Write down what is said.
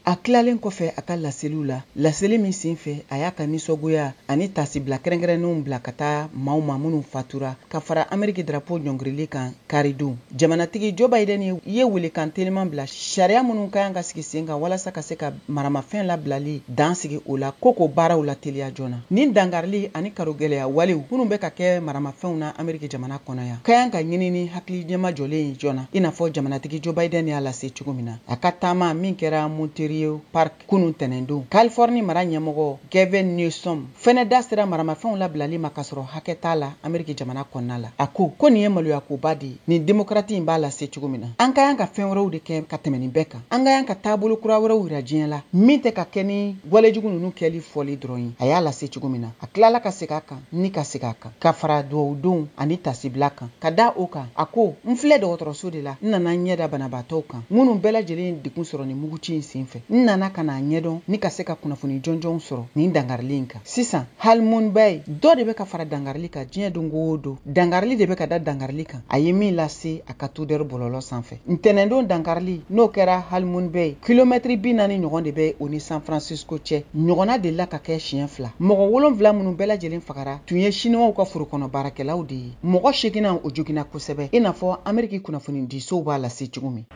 A tilalen kɔfɛ a ka laseliw la, laseli min senfɛ a y'a ka nisɔngoya ani taasibila kɛrɛnkɛrɛnnenw bila ka taa maaw ma minnu fatura ka fara Ameriki drapo ɲɔngirili kan karidon, jamanatigi Joe Biden ye welekan teliman bila sariya minnu ka kan ka sigi sen kan walasa ka se ka maramafɛn labilali dan sigi o la, ko k'o baaraw lateliya joona. Nin dankarili ani karogɛlɛya walew minnu bɛ ka kɛ maramafɛnw na Ameriki jamana kɔnɔ yan, ka kan ka ɲini ni hakili ɲɛmajɔlen ye joona, i n'a fɔ jamanatigi Joe Biden y'a lase cogo min na a ka taama min kɛra Monterey Park kunun tɛnɛndon. Californie mara ɲɛmɔgɔ Gavin Newsom fɛnɛ da sera maramafɛnw labilali ma k'a sɔrɔ hakɛ t'a la Ameriki jamana kɔnɔna la. A ko ko nin ye maloyakoba de ye, nin démocrate in b'a lase cogo min na. An ka kan ka fɛn wɛrɛw de kɛ ka tɛmɛ nin bɛɛ kan. An ka kan ka taabolo kura wɛrɛw yira diɲɛ la min tɛ ka kɛ ni walejugu ninnu kɛli fɔli dɔrɔn ye. A y'a lase cogo min na, a tilala ka segin a kan ni ka segin a kan ka fara dugawudonw ani tasibila kan. Ka da o kan, a ko n filɛ dɔgɔtɔrɔso de la, n nana n ɲɛ da banabaatɔw kan minnu bɛɛ lajɛlen ye degun sɔrɔ nin muguci in senfɛ. N nana ka n'a ɲɛdɔn ni ka se ka kunnafoni jɔnjɔnw sɔrɔ nin dankarili in kan. Sisan Half Moon Bay, dɔ de bɛ ka fara dankarili kan diɲɛ don o don, dankarili de bɛ ka da dankarili kan, a ye min lase a ka Twitter bɔlɔlɔ sanfɛ. Ntɛnɛndon dankarili n'o kɛra Half Moon Bay, kilomɛtiri 40 ɲɔgɔn de bɛ o ni San Francisco cɛ, ɲɔgɔnna delila ka kɛ siɲɛ fila. Mɔgɔ 7 minnu bɛɛ lajɛlen fagara tun ye siniwaw ka forokɔnɔ baarakɛlaw de ye. Mɔgɔ seeginnan o joginna kosɛbɛ, i n'a fɔ Ameriki kunnafonidisow b'a lase cogo min.